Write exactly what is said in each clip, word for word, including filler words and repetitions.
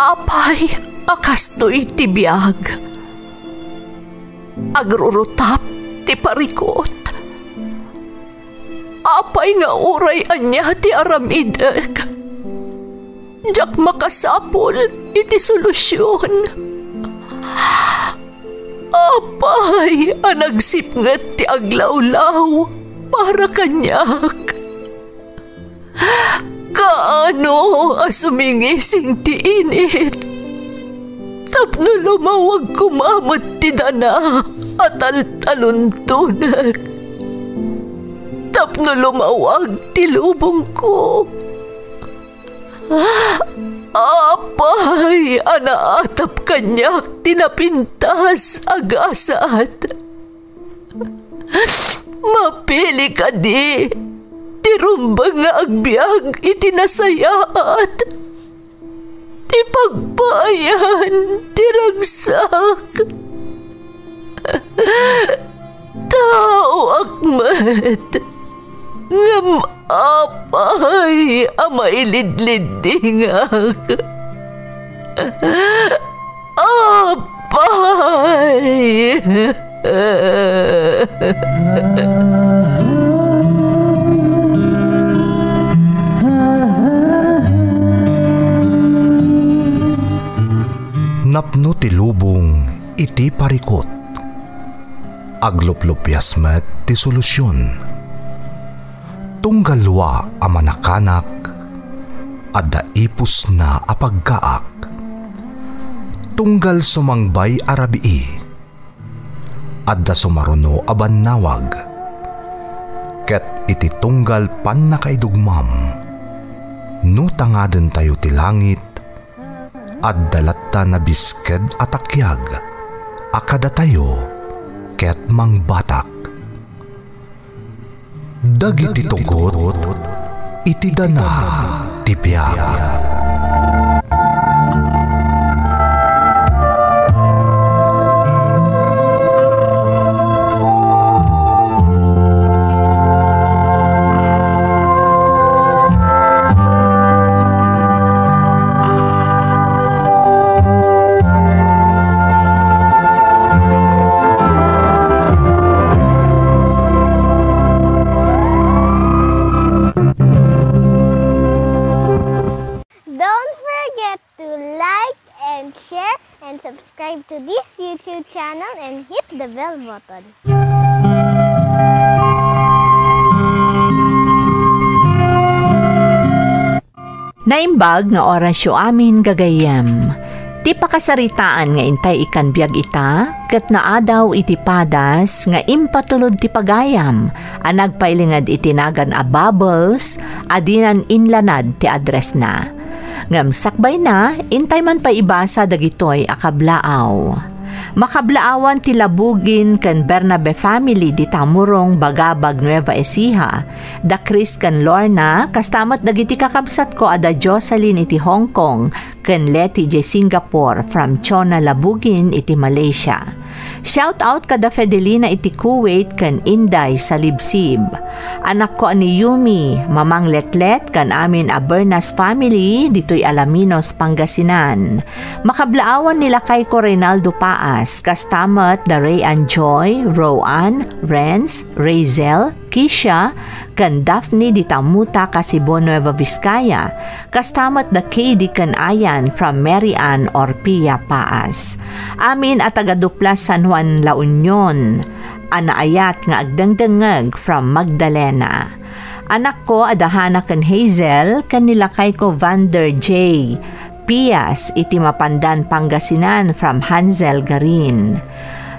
Apay a kastoy ti biag? Agrurutap ti parikut. Apay nga uray ania ti aramidek, diak makasapul iti solusion. Apay a nagsipnget ti aglawlaw para kaniak? Kaano a sumingising ti init tapno lumawag koma met ti dana a taltaluntonek, tapno lumawag ti lubongko? Apay a naatap kaniak ti napintas a gasat? Mapili kadi ti rumbeng nga agbiag iti nasayaat, ti pagpaayan ti ragsak? Taoak met, ngem apay a mailidliddingak? Apay! Napno ti lubong iti parikut. Agluplupias met ti solusion. Tunggal wa a manakanak, adda ipusna a paggaak. Tunggal sumangbay a rabii, adda sumaruno a bannawag. Ket iti tunggal pannakaidugmam, no tangadentayo ti langit, adda latta nabisked a takiag a kadatayo ket mangbatak. Dagiti tugot iti dana ti biag. Don't forget to like and share and subscribe to this YouTube channel and hit the bell button. Naimbag nga orasyo amin, gagayyem. Ti pakasaritaan nga intay ikkan biag ita, ket naadaw iti padas nga impatulod ti pagayam a nagpailinged iti nagan a bubbles a dinan inlanad ti addressna. Ngem sakbayna, intay man pay ibasa dagitoy a kablaaw. Makablaawan ti Labugin ken Bernabe family dita Morong, Bagabag, Nueva Ecija. Da Chris ken Lorna, kasta met dagiti kakabsatko a da Jocelyn iti Hong Kong ken Letty iti Singapore from Chona Labugin iti Malaysia. Shout out kada Fedelina iti Kuwait ken Inday Salibsib. Anakko a ni Yumi, Mamang Letlet, ken amin a Bernas family ditoy Alaminos, Pangasinan. Makablaawan ni lakayko Reynaldo Paas, kasta met da Ray and Joy, Rowan, Renz, Razel, Kisha, ken Daphne dita Muta, Kasibo, Nueva Vizcaya, kasta met da Katie ken Ayan from Mary Ann Orpia Paas. Amin a taga Duplas, San Juan, La Union, a naayat nga agdengdengngeg from Magdalena. Anakko a da Hana ken Hazel, ken ni lakayko Vander J. Pias iti Mapandan, Pangasinan from Hansel Garin.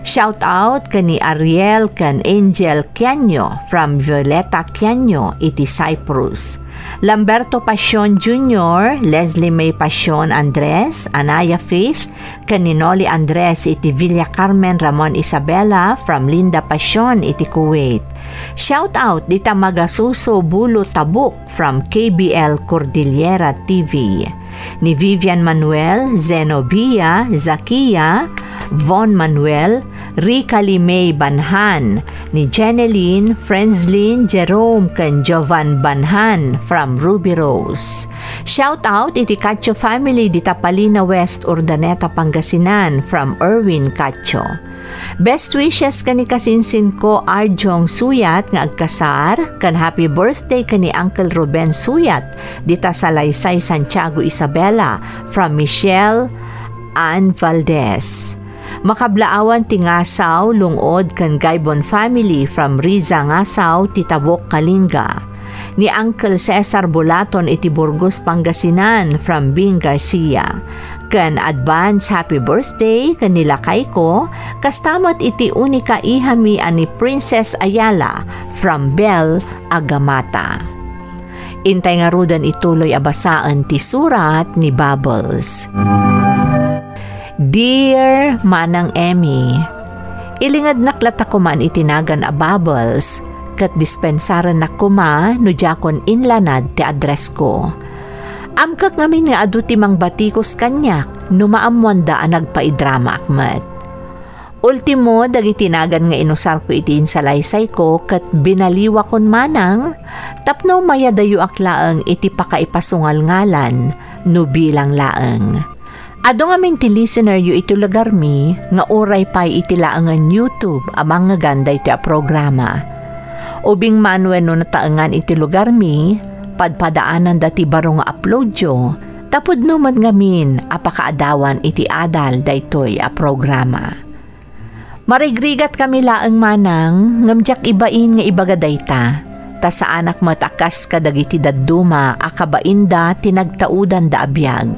Shout out ken ni Ariel ken Angel Kianyo from Violeta Kianyo iti Cyprus. Lamberto Pasion Junior, Leslie May Pasion Andres, Anaya Faith, ken ni Noli Andres iti Villa Carmen, Ramon Isabela from Linda Pasion iti Kuwait. Shout out dita Magasuso, Bulo, Tabuk from K B L Cordillera T V. Ni Vivian Manuel, Zenobia, Zakia, Von Manuel, Rica Limay Banhan, ni Jeneline, Frenzlin, Jerome, ken Jovan Banhan from Ruby Rose. Shout out iti Cacho family dita Palina West, Urdaneta, Pangasinan from Erwin Cacho. Best wishes ken ni kasinsinko Arjong Suyat nga agkasar, ken happy birthday ken ni Uncle Ruben Suyat dita Salaysay, Santiago, Isabela from Michelle Ann Valdez. Makablaawan ti ngasaw, lung-od ken gaybon family from Riza Ngasaw, Titabok, Kalinga. Ni Uncle Cesar Bulaton iti Burgos, Pangasinan from Bing Garcia. Ken advance happy birthday ken ni lakayko, kasta met iti unika ihami a ni Princess Ayala from Bel, Agamata. Intay ngaruden ituloy a basaen ti surat ni Bubbles. Dear Manang Emmy, ilingednak latta koman iti nagan a Bubbles, ket dispensarennak koma no diakon inlanad ti addressko. Amkek ngamin nga adu ti mangbatikos kaniak no maammoanda a nagpaidramaak met. Ultimo dagiti nagan nga inusarko iti insalaysayko ket binaliwakon manang tapno mayadayoak laeng iti pakaipasungalngalan no bilang laeng. Adu ngamin ti listeneryo iti lugarmi nga uray pay iti laengen YouTube a mangngegan daytoy a programa. Ubing man wenno nataengan iti lugarmi, padpadaananda ti baro nga uploadyo, tapudno met ngamin a pakaadawan iti adal daytoy a programa. Marigrigatkami laeng manang, ngem diak ibain nga ibaga dayta, ta saanak met a kas kadagiti dadduma a kabainda ti nagtaudanda a biag.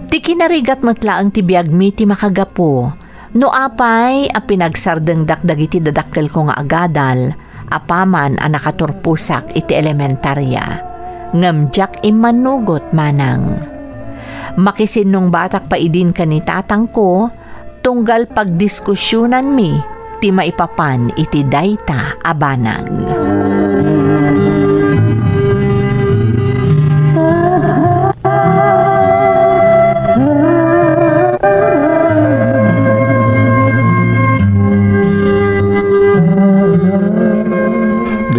Ti kinarigat met laeng ti biagmi ti makagapu, no apay a pinagsardengdak dagiti dadakkelko nga agadal, apaman a nakaturposak iti elementaria, ngem diak immannugot manang. Makisinungbatak pay idin ken ni tatangko, tunggal pagdiskusionanmi ti maipapan iti dayta a banag.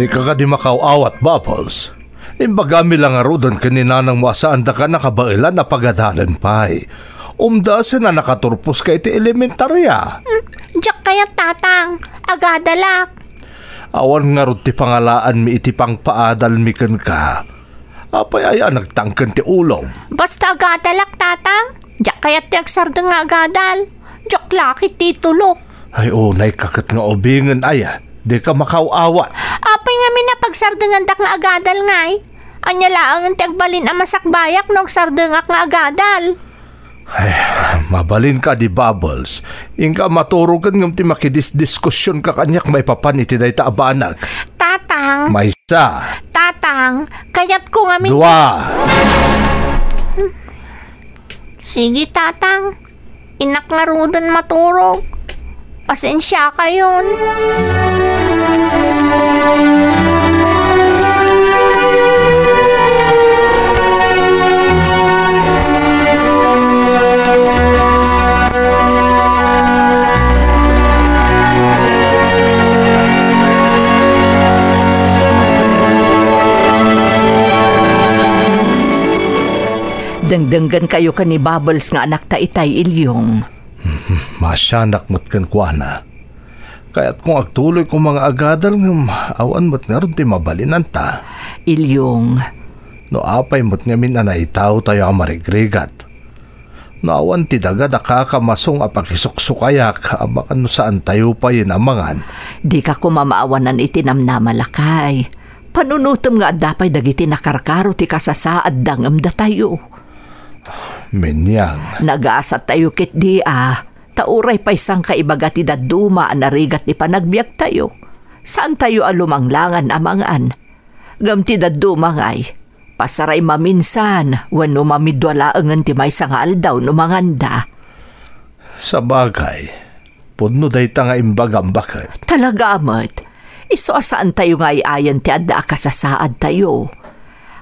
Dika kadi makaw-awat, Bubbles? Imbagami la ngaruden ken ni nanangmo a saandaka nakabaelan a pagadalen pay. Umdasen a nakaturposka iti elementaria. Hmm, diak kayat, Tatang. Agadalak. Awan ngarud ti pangalaanmi iti pangpaadalmi kenka. Apay aya a nagtangken ti ulom? Basta agadalak, Tatang. Diak kayat ti agsardeng nga agadal. Diak la ket titulo. Ay, unayka ket nga ubingen aya. Dika makaw-awat. Apay ngamin a pagsardengandak nga agadal ngay? Ania laengen ti agbalin a masakbayak no agsardengak nga agadal? Ay, mabalinka di, Bubbles. Inka maturogen ngem ti makidisdiskusionka kaniak maipapan iti dayta a banag. Tatang. Maysa. Tatang, kayatko ngamin. Dua. Sige, Tatang. Innak ngaruden maturog. Pasensiakayon. Dengdenggenkayo ken ni Bubbles nga anakta itay, Ilyong. Maasianak met kenkuana. Kayatko nga agtuloy koma nga agadal ngem awan met ngarud ti mabalinanta. Ilyong. No apay met ngamin a naitawtayo a marigrigat. No awan ti daga da kakamasong a pakisuksukayak, amangan no saantayo payen a mangan. Dika koma maawanan iti namnama, lakay. Panunotem nga adda pay dagiti nakarkaro ti kasasaadda ngem datayo. Menyang. Nagasattayo ketdi a, ta uray pay sangkaibaga ti dadduma a narigat ti panagbiagtayo. Saantayo a lumanglangan a mangan. Ngem ti dadduma ngay, pasaray maminsan wenno mamidua laengen ti maysa nga aldaw no manganda. Sabagay, pudno dayta nga imbagam, baket. Talaga met, isu a saantayo nga ay-ayan ti adda a kasasaadtayo.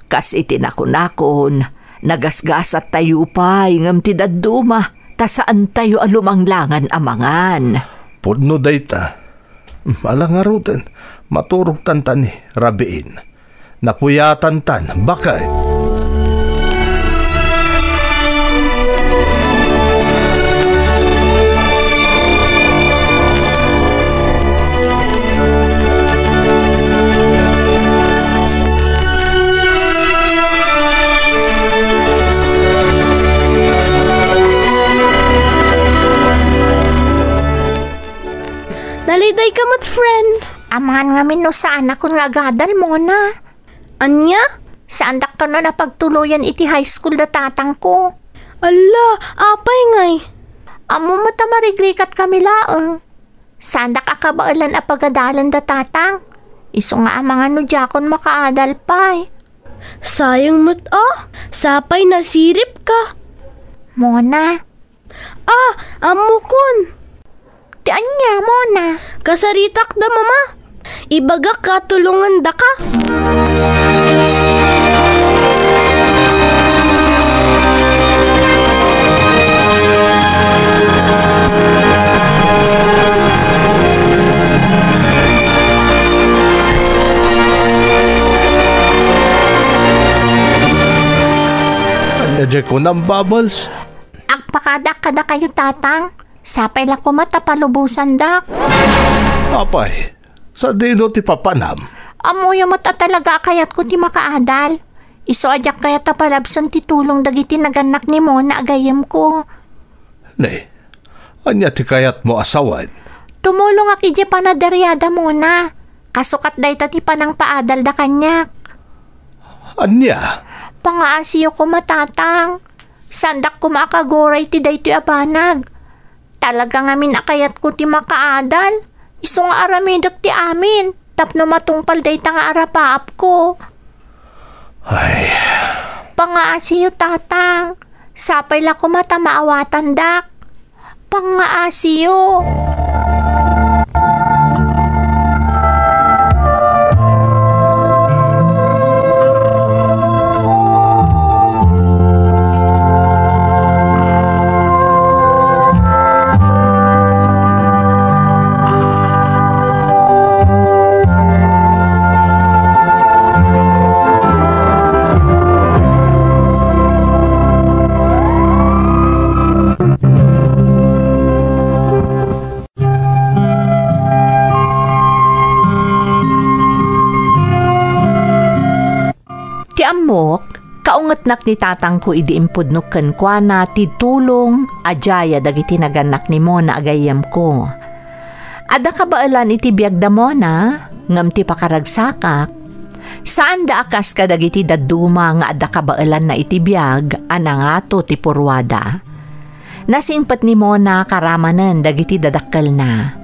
Kas iti nakunakon, nagasgasattayo pay ngem ti dadduma, ta saantayo a lumanglangan a mangan. Pudno dayta. Ala ngaruden, maturogtan ta ni rabiin. Napuyatantan, baket. Naliday ka met, friend. Amangan ngamin no saanakon nga agadal, Mona. Ania? Saandak kano a pagtuloyan iti high school da tatangko. Alla, apay ngay? Ammo met a marigrigat kami laeng. Saandak a kabaelan a pagadalen da tatang. Isu nga amangan no diakon makaadal pay. Sayang met a, sapay nasiripka. Mona. Ah, ammokon. Ti ania, Mona? Kasaritak da mama. Ibagak a tulongandaka. Ania diay kunam, Bubbles? Agpakadak kadakayo, Tatang. Sapay la koma ta palubosandak. Apay, sadino ti papanam? Ammoyo met a talaga a kayatko ti makaadal. Isu a diak kayat a palabsen ti tulong dagiti nagannak ni Mona a gayyemko. Ne, ania ti kayatmo a sawen? Tumulongak idiay panaderiada, Mona. Kasukat dayta ti panangpaadalda kaniak. Ania? Pangaasiyo koma, Tatang. Saandak koma a kaguray ti daytoy a banag. Talaga ngamin a kayatko ti makaadal. Isu nga aramidek ti amin tapno matungpal dayta nga arapaapko. Ay. Pangaasiyo, Tatang. Sapay la koma ta maawatandak. Pangaasiyo. Ti ammok, kaungetnak ni tatangko idi impudnok kenkuana ti tulong a diay a dagiti nagannak ni Mona a gayyemko. Adda kabaelan iti biagda Mona, ngem ti pakaragsakak, saanda a kas kadagiti dadduma nga adda kabaelanna iti biag a nangato ti purruada. Nasingpet ni Mona karamanen dagiti dadakkelna.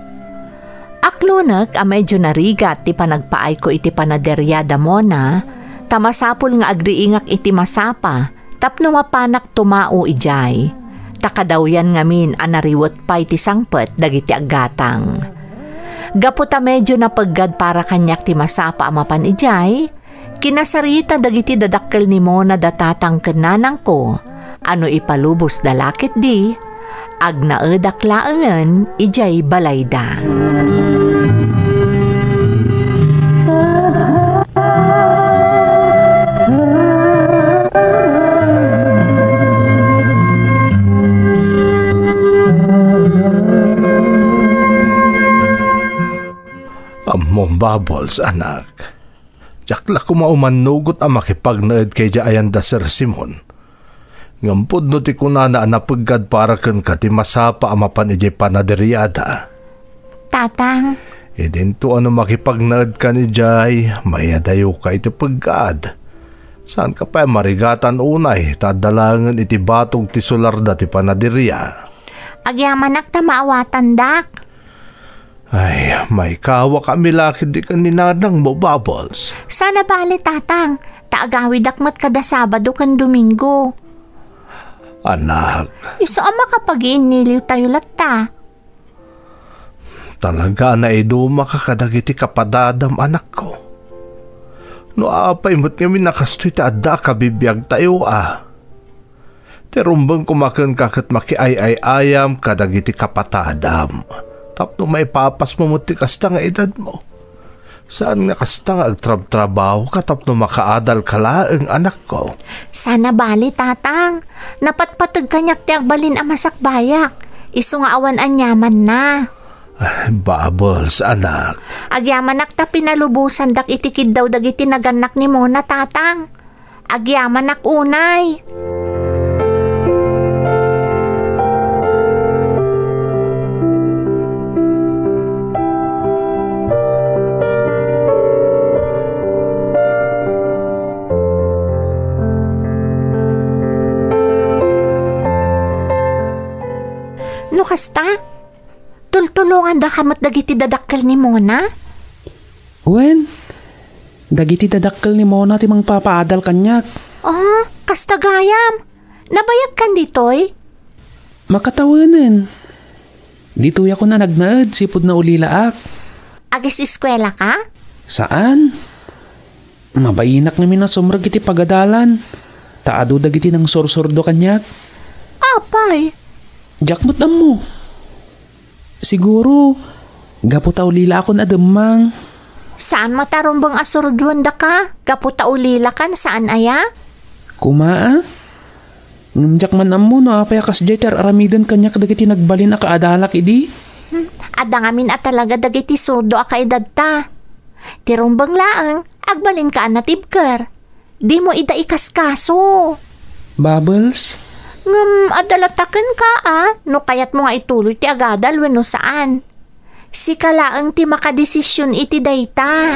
Aklonek a medyo narigat ti panagpaayko iti panaderia da Mona, ta masapul nga agriingak iti masapa tapno mapanak tumao idiay, ta kadawyan ngamin a nariwet pay ti sangpet dagiti aggatang. Gapu ta medyo napeggad para kaniak ti masapa a mapan idiay, kinasarita dagiti dadakkel ni Mona da tatang ken nanangko a no ipalubosda la ketdi, agnaedak laengen idiay balayda. Ammom, Bubbles, anak. Diak la koma umannugot a makipagnaed ken idiay ayan da Sir Simon. Ngem pudno ti kunana a napeggad para kenka ti masapa a mapan idiay panaderiada. Tatang. Idinto a no makipagnaedkan idiay, maiyadayoka iti peggad. Saanka pay a marigatan unay, ta adda laengen iti batog ti solarda ti panaderia. Agyamanak ta maawatandak. Ay, maikawak a milakid di ken ni nanangmo, Bubbles. Saan a bale, Tatang, ta agawidak met kada Sabado ken Domingo. Anak. Isu a makapagiinniliw tayo latta. Talaga a naidumaka kadagiti kapadadam, anakko. No apay met ngamin a kastoy ti adda a kabibiag tayo, a. Ti rumbeng koma kenka ket makiay-ay-ayam kadagiti kapatadam. tapno maipapasmo met ti kasta nga edadmo. Saan nga kasta nga agtrabtrabahoka tapno makaadalka laeng, anakko. Sana bali, Tatang. Napatpateg kaniak ti agbalin a masakbayak. Isu nga awan aniamanna. Ay, Bubbles, anak. Agyamanak ta pinalubosandak iti kiddaw dagiti nagannak ni Mona, Tatang. Agyamanak unay. No kasta, tultulongandaka met dagiti dadakkel ni Mona? Wen, dagiti dadakkel ni Mona ti mangpapaadal kaniak. Ah, kasta gayam. Nabayagkan ditoy? Makatawenen. Ditoyakon a nagnaed sipud naulilaak. Agis-eskuelaka? Saan. Mabainak ngamin a sumrek iti pagadalan, ta adu dagiti nangsursurdo kaniak. Apay? Diak met ammo. Siguro, gapu ta ulilaakon a demmang. Saan met a rumbeng a surduendaka? Gapu ta ulilakan, saan aya? Kuma a? Ngem diak man ammo no apay a kasdiay ti ar-aramiden kaniak dagiti nagbalin a kaadalak idi. Hmm, adda ngamin a talaga dagiti surdo a kaedadta. Ti rumbeng laeng, agbalinka a natibker. Dimo ida ikaskaso. Bubbles? Ngem adda latta kenka a, no kayatmo nga ituloy ti agadal wenno saan. Sika laeng ti makadesision iti dayta.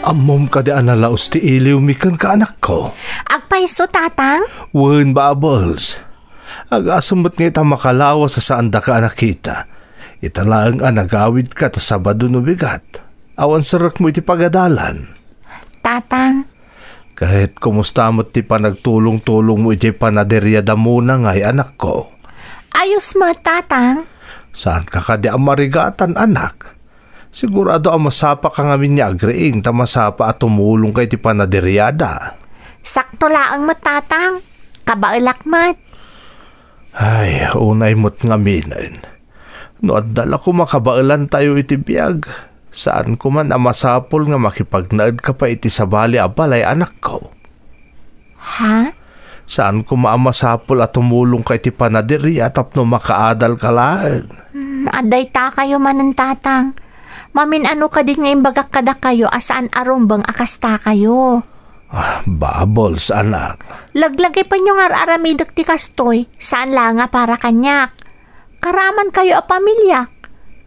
Ammom kadi a nalaus ti iliwmi kenka, anakko? Agpayso, Tatang? Wen, Bubbles. Agasem met nga ita makalawas a saandaka a nakita. Ita laeng a nagawidka ta Sabado no bigat. Awan serrekmo iti pagadalan. Tatang. Ket kumusta met ti panagtulong-tulongmo idiay panaderia da Mona ngay, anakko? Ayos met, Tatang. Saanka kadi a marigatan, anak? Sigurado a masapaka ngamin nga agriing ta masapa a tumulongka iti panaderiada. Sakto laeng met, Tatang. Kabaelak met. Ay, unay met ngaminen. No adda la koma kabaelantayo iti biag, saan koma a masapul nga makipagnaedka pay iti sabali a balay, anakko. Ha? Saan koma a masapul a tumulongka iti panaderia tapno makaadalka laeng? Hmm, adda itakayo manen, Tatang. Mamin-ano kadi nga imbagak kadakayo a saan a rumbeng a kastakayo? Ah, Bubbles, anak. Laglagipenyo nga ar-aramidek ti kastoy, saan la nga para kaniak. Karamankayo a pamiliak.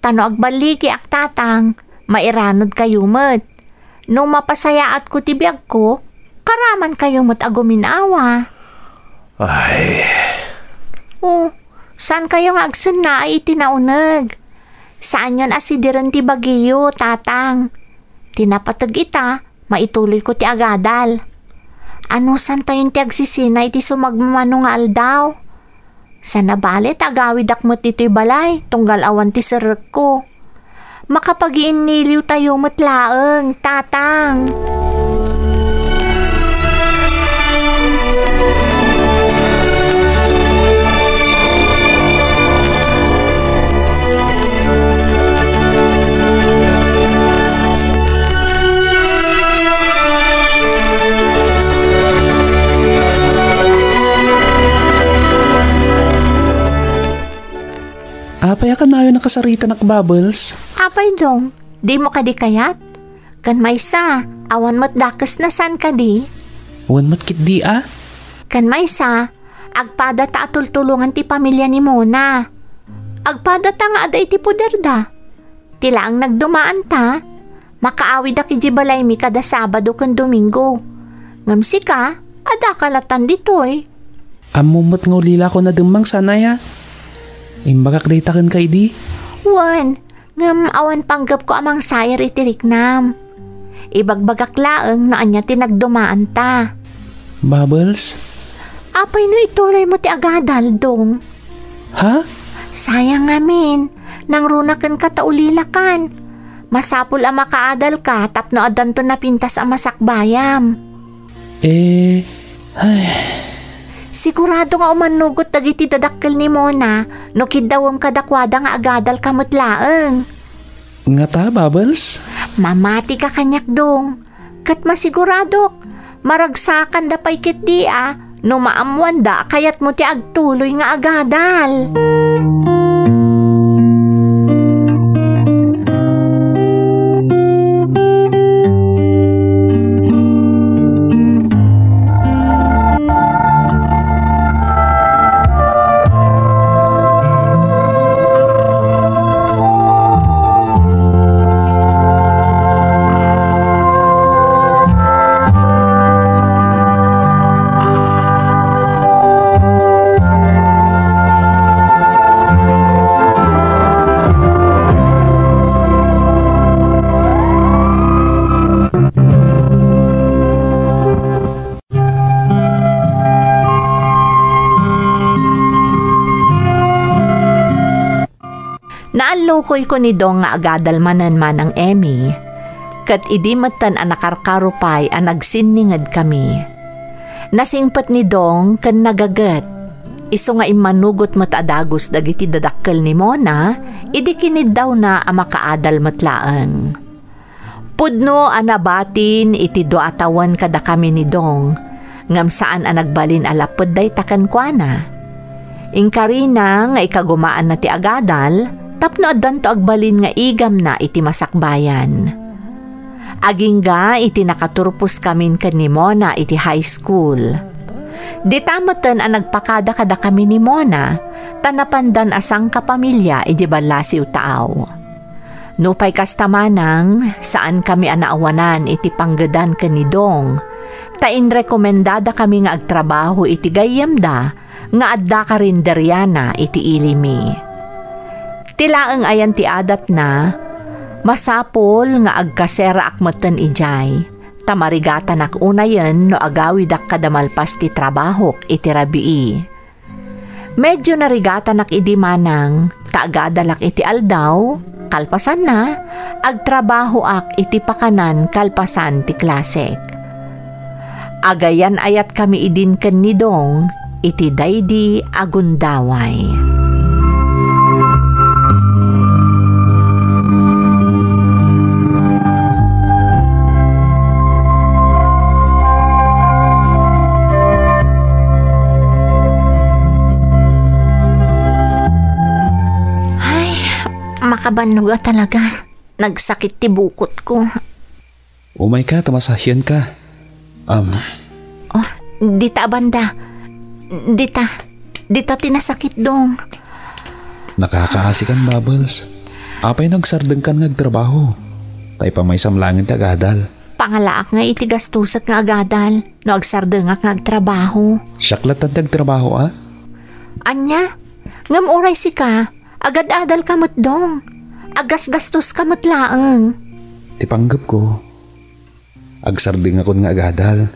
Ta no agballigiak, Tatang, mairanudkayo met. No mapasayaatko ti biagko, karamankayo met a guminawa. Ay. Oh, saankayo nga agsennaay iti nauneg? Saanyon a sidiren ti bagiyo, Tatang. Ti napateg ita, maituloyko ti agadal. Anusantayon ti agsisina iti sumagmamano nga aldaw? Sana bale ta agawidak met ditoy balay, tunggal awan ti serrekko. Makapagiinniliwtayo met laeng, Tatang. Apay a kanayon a kasaritanak, Bubbles? Apay, Dong, dimo kadi kayat? Ken maysa, awan met dakesna, saan kadi? Wen met ketdi a? Ken maysa, agpadata a tultulongan ti pamilia ni Mona. Agpadata nga adda iti poderda. Ti laeng nagdumaanta, makaawidak idiay balaymi kada Sabado ken Domingo. Ngem sika, adda ka latan ditoy. Ammom met nga ulilakon a demmang, saan aya? Imbagak dayta kenka idi. Wen, Ngem awan panggepko a mangsair iti riknam. Ibagbagak laeng no ania ti nagdumaanta. Bubbles? Apay no ituloymo ti agadal, Dong? Ha? Sayang ngamin, nangruna kenka ta ulilakan. Masapul a makaadalka tapno addanto napintas a masakbayam. Eh, ay. Sigurado nga umannugot dagiti dadakkel ni Mona no kiddawem kadakuada nga agadalka met laeng. Ngata, Bubbles? Mamatika kaniak, Dong. Ket masiguradok, maragsakanda pay ketdi a no maammoanda a kayatmo ti agtuloy nga agadal. Naallukoyko ni Dong nga agadal manen, Manang Emmy, ket idi metten a nakarkaro pay a nagsinningedkami. Nasingpet ni Dong ken nagaget, isu nga immanugot met a dagus dagiti dadakkel ni Mona idi kiniddawna a makaadal met laeng. Pudno a nabatin iti dua a tawen kadakami ni Dong, ngem saan a nagbalin a lapped dayta kenkuana. Inkarina nga ikagumaanna ti agadal tapno addanto agbalin nga igamna iti masakbayan. Agingga iti nakaturposkamin ken ni Mona iti high school. Dita metten a nagpakada kadakami ni Mona, ta napandan a sangkapamilia iti ballasiw taaw. Nupay kasta manang, saankami a naawanan iti panggedan ken ni Dong, ta inrekomendadakami nga agtrabaho iti gayyemda nga adda karinderiana iti ilimi. Ti laeng ayan ti adatna, masapul nga agkaseraak metten idiay, ta marigatanak unayen no agawidak kada malpas ti trabahok iti rabii. Medio narigatanak idi manang ta agadalak iti aldaw, kalpasanna, agtrabahoak iti pakanan kalpasan ti klasek. Agayan-ayatkami idin ken ni Dong iti daydi a gundaway. Ay, makabannog a talaga. Nagsakit ti bukotko. Umayka ta masahienka. Am. Oh, dita a banda. Dita. Dita ti nasakit, Dong. Nakakaasikan, Bubbles. Apay no agsardengkan nga agtrabaho? Ta ipamaysam laengen ti agadal. Pangalaak nga iti gastosek nga agadal no agsardengak nga agtrabaho. Siak latta ti agtrabaho, a? Ania? Ngem uray sika, agad-adalka met, Dong. Aggasgastoska met laeng. Ti panggepko, agsardengakon nga agadal,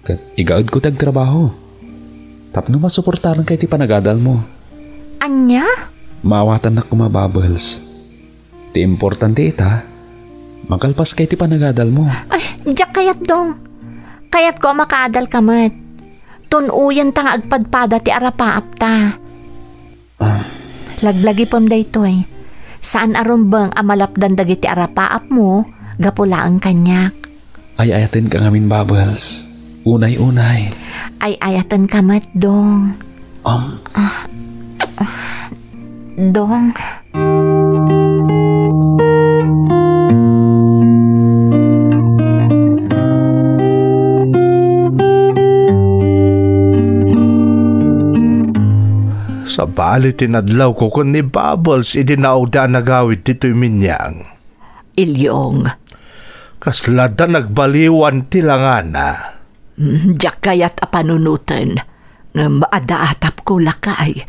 ket igaedko ti agtrabaho tapno masuportaranka iti panagadalmo. Ania? Maawatannak koma, Bubbles. Ti importante ita, makalpaska iti panagadalmo. Ay, diak kayat, Dong. Kayatko a makaadalka met. Tun-oyenta nga agpadpada ti arapaapta. Ah. Laglagipem daytoy. Saan a rumbeng a malapdan dagiti arapaapmo gapu laeng kaniak. Ay-ayatenka ngamin, Bubbles. Unay-unay. Ay-ayatenka met, Dong. Um. Ah, ah, Dong. Sabali ti nadlawko ken ni Bubbles idi naawda a nagawid ditoy Minyang. Ilyong. Kasla da nagbaliwan ti langana. Mm, diak kayat a panunoten, ngem adda atapko, lakay.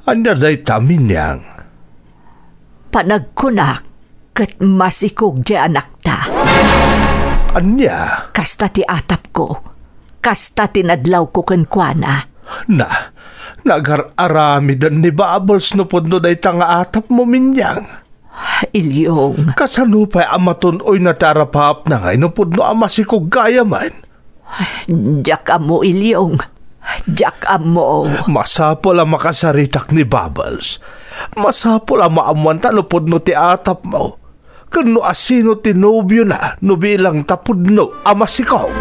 Ania dayta, Minyang? Panagkunak, ket masikog ti anakta. Ania? Kasta ti atapko, kasta ti nadlawko kenkuana. Na, nagar-aramiden ni Bubbles no pudno dayta nga atapmo, Minyang. Ilyong. Kasano pay a matun-oyna ti arapaapna ngay no pudno a masikog gayamen? Diak ammo, Ilyong. Diak ammo. Masapul a makasaritak ni Bubbles. Masapul a maammuanta no pudno ti atapmo. Ken no asino ti nobiona no bilang ta pudno a masikog.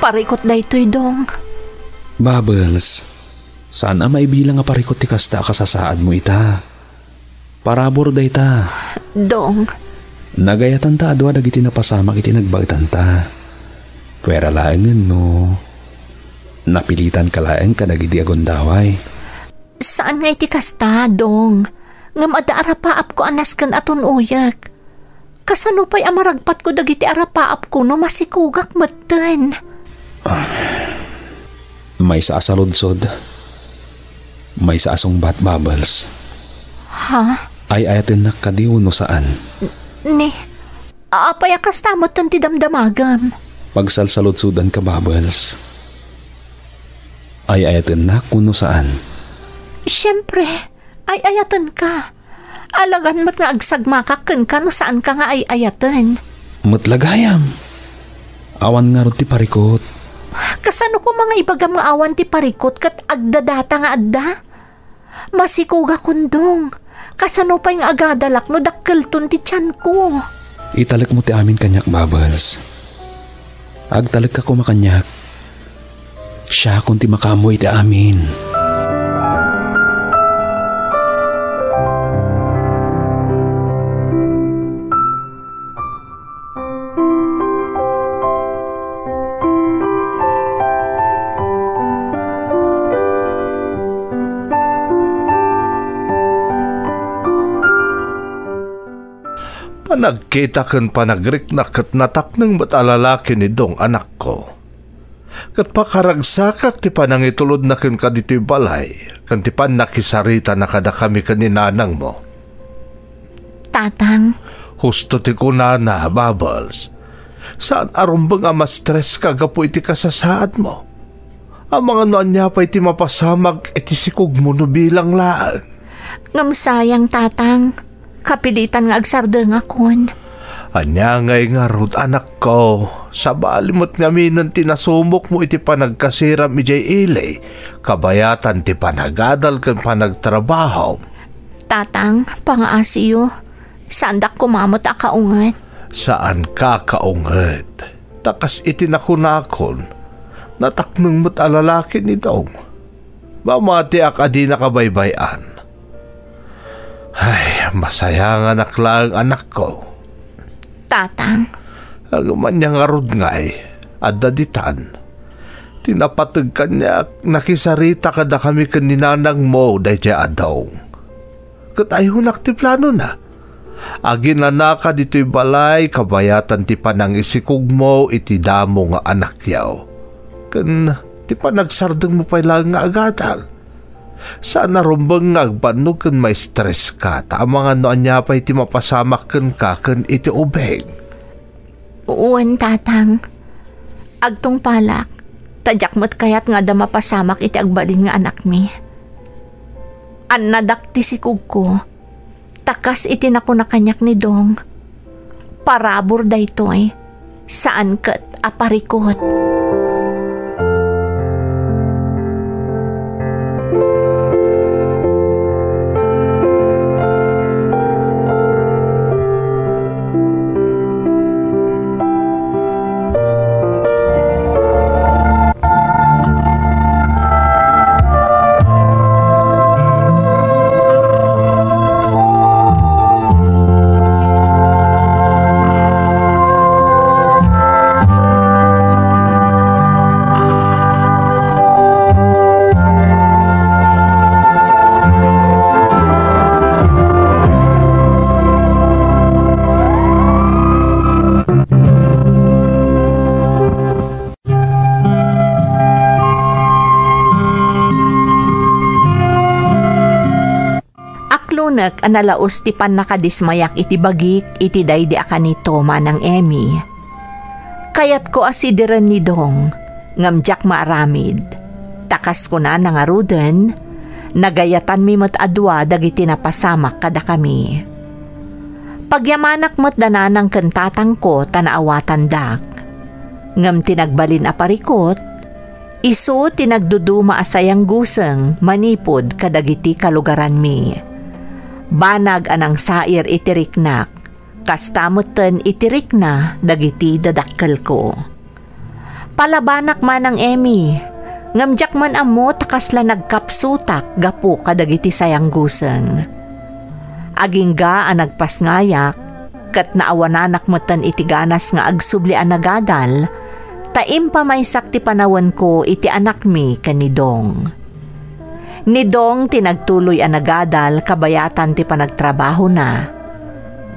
Parikut daytoy, Dong. Bubbles, saan a maibilang a parikut ti kasta a kasasaadmo ita. Parabur dayta. Dong. Nagayatanta a dua dagiti napasamak iti nagbaetanta. Puera laengen no napilitanka laeng kadagidi a gundaway. Saan nga iti kasta, Dong. Ngem adda arapaapko a nasken a tun-oyek. Kasano pay a maragpatko dagiti arapaapko no masikogak metten? Ah, maysa a saludsod. Maysa a sungbat, Bubbles. Ha? Ay-ayatennak kadi wenno saan? Ni, apay a kasta metten ti damdamagem? Pagsalsaludsodanka, Bubbles. Ay-ayatennak wenno saan? Siempre, ay-ayatenka. Alagan met nga agsagmakak kenka no saanka nga ay-ayaten. Met la gayam. Awan ngarud ti parikut. Kasano koma nga ibagam nga awan ti parikut ket agdadata nga adda? Masikogakon, Dong. Kasano pay nga agadalak no dakkelton ti tianko? Italekmo ti amin kaniak, Bubbles. Agtalekka koma kaniak. Siakon ti makaammo iti amin. Panagkita ken panagriknak ket natakneng met a lalaki ni Dong, anakko. Ket pakaragsakak ti panangitulodna kenka ditoy balay ken ti pannakisaritana kadakami ken ni nanangmo. Tatang. Husto ti kunana, Bubbles. Saan a rumbeng a ma-stress ka gapu iti kasasaadmo. Amangan no ania pay ti mapasamak iti sikogmo no bilang laeng. Ngem sayang, Tatang. Kapilitan nga agsardengakon. Ania ngay ngarud, anakko? Sabali met ngaminen ti nasumokmo iti panagkasiram idiay ili, kabayatan ti panagadal ken panagtrabaho. Tatang, pangaasiyo. Saandak koma met a kaunget. Saanka kaunget. Ta kas iti nakunakon, natakneng met a lalaki ni Dong. Mamatiak a dinaka baybay-an. Ay, masayanganak laeng, anakko. Tatang. Ngem ania ngarud ngay, adda ditan. Ti napateg kaniak, nakisarita kadakami ken ni nanangmo daydiay a Dong. Ket ayonak ti planona. Aginanaka ditoy balay kabayatan ti panangisikogmo iti damo nga anakyo. Ken ti panagsardengmo pay laeng nga agadal. Saan a rumbeng nga agbannog ken ma-stress ka, ta amangan no ania pay ti mapasamak kenka ken iti ubing. Wen, Tatang. Agtungpalak, ta diak met kayat nga adda mapasamak iti agbalin nga anakmi. Annadak ti sikogko, ta kas iti nakuna kaniak ni Dong, parabur daytoy, saan ket a parikut. Lunek a nalaus ti pannakadismayak iti bagik iti daydi a kanito, Manang Emmy. Kayatko a sidiren ni Dong, ngem diak maaramid. Ta kas kunana ngaruden, nagayatanmi met a dua dagiti napasamak kadakami. Pagyamanak met da nanang ken tatangko ta naawatandak. Ngem ti nagbalin a parikut, isu ti nagduduma a sayangguseng manipud kadagiti kalugaranmi. Banag a nangsair iti riknak, kasta metten iti rikna dagiti dadakkelko. Palabanak, Manang Emmy, ngem diak man ammo ta kasla nagkapsutak gapu kadagiti sayangguseng. Agingga a nagpasngayak, ket naawananak metten iti ganas nga agsubli a nagadal, ta impamaysak ti panawenko iti anakmi ken ni Dong. Ni Dong ti nagtuloy a nagadal kabayatan ti panagtrabahona,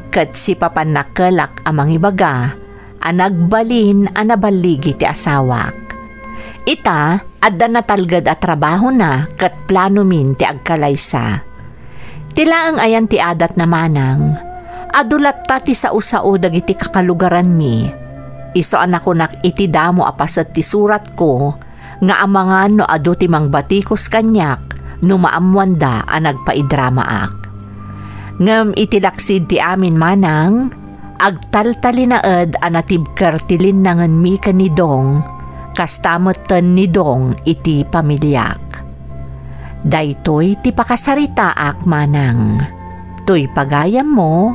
ket sipapannakkelak a mangibaga a nagbalin a naballigi ti asawak. Ita, adda natalged a trabahona ket planomin ti agkalaysa. Ti laeng ayan ti adatna, Manang. Adu latta ti sao-sao dagiti kakalugaranmi. Isu a nakunak iti damo a paset ti suratko nga amangan no adu ti mangbatikos kaniak no maammoanda a nagpaidamaak. Ngem iti laksid ti amin, Manang, agtaltalinaed a natibker ti linnangenmi ken ni Dong, kasta metten ni Dong iti pamiliak. Daytoy ti pakasaritaak, Manang. Toy pagayammo,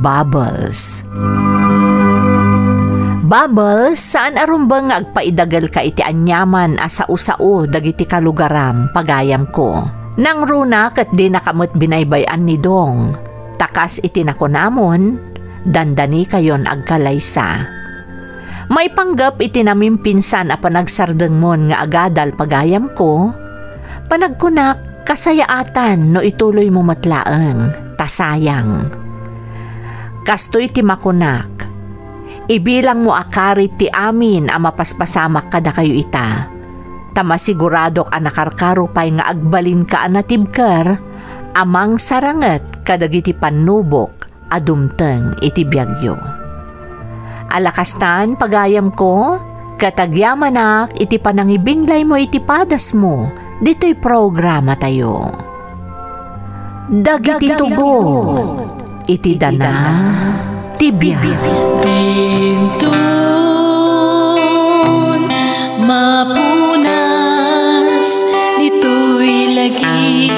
Bubbles. Bubbles, saan a rumbeng nga agpaidagelka iti aniaman a sao-sao dagiti kalugaram, pagayamko. Nangruna ket dinaka met binaybay-an ni Dong. Ta kas iti nakunamon, dandanikayon agkalaysa. Maipanggep iti namimpinsan a panagsardengmon nga agadal, pagayamko, panagkunak, kasayaatan no ituloymo met laeng, ta sayang. Kastoy ti makunak, ibilangmo a karit ti amin a mapaspasamak kadakayo ita, ta masiguradok a nakarkaro pay nga agbalinka a natibker a mangsaranget kadagiti pannubok a dumteng iti biagyo. Ala kastan, pagayamko, ket agyamanak iti panangibinglaymo iti padasmo ditoy programatayo. Dagiti tugot iti dana ti biag. Dintun mapunas ditoy lagi.